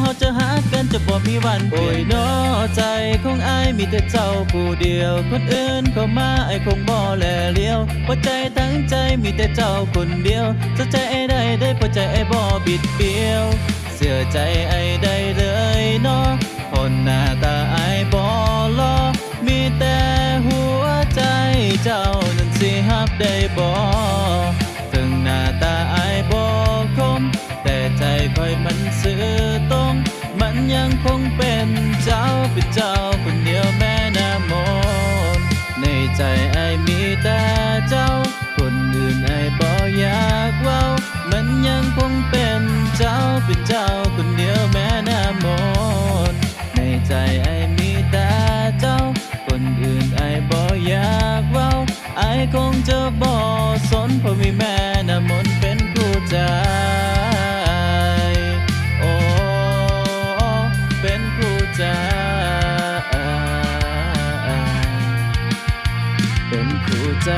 ເຮົາຈະຮັກກັນ ຈະບໍ່ມີວັນປ່ຽນ. ໂອ້ຍນໍ ໃຈຂອງອ້າຍມີແຕ່ເຈົ້າຜູ້ດຽວ, ຄົນອື່ນເຂົ້າມາອ້າຍຄົງບໍ່ແລຫຼຽວ. ຫົວໃຈທັງໃຈມີແຕ່ເຈົ້າຄົນດຽວ, ເຊື່ອໃຈອ້າຍໄດ້ເດີ ເພາະໃຈອ້າຍບໍ່ບິດບຽວ. ເຊື່ອໃຈອ້າຍໄດ້ເລີຍນໍ ເພາະໜ້າຕາອ້າຍບໍ່ຫຼໍ່, ມີແຕ່ຫົວໃຈເຈົ້ານັ້ນຊິຮັບໄດ້ບໍ່? ເຖິງໜ້າຕາອ້າຍບໍ່ຄົມ ແຕ່ໃຈຂ້ອຍມັນຊື່ຕົງ, ມັນຍັງຄົງເປັນເຈົ້າ, ເປັນເຈົ້າຄົນດຽວແມ່ນ້ຳມົນ. ໃນໃຈອ້າຍມີແຕ່ເຈົ້າ, ຄົນອື່ນອ້າຍບໍ່ຢາກເວົ້າ, ມັນຍັງຄົງເປັນເຈົ້າ, ເປັນເຈົ້າຄົນດຽວແມ່ນ້ຳມົນ. ໃນໃຈອ້າຍມີແຕ່ເຈົ້າ, ຄົນອື່ນອ້າຍບໍ່ຢາກເວົ້າ, ອ້າຍຄົງຈະບໍ່ສົນ ເພາະມີແມ່ນ້ຳມົນເປັນຄູ່ໃຈ. ໂອ້ ເປັນຄູ່ໃຈ, ເປັນຄູ່ໃຈ.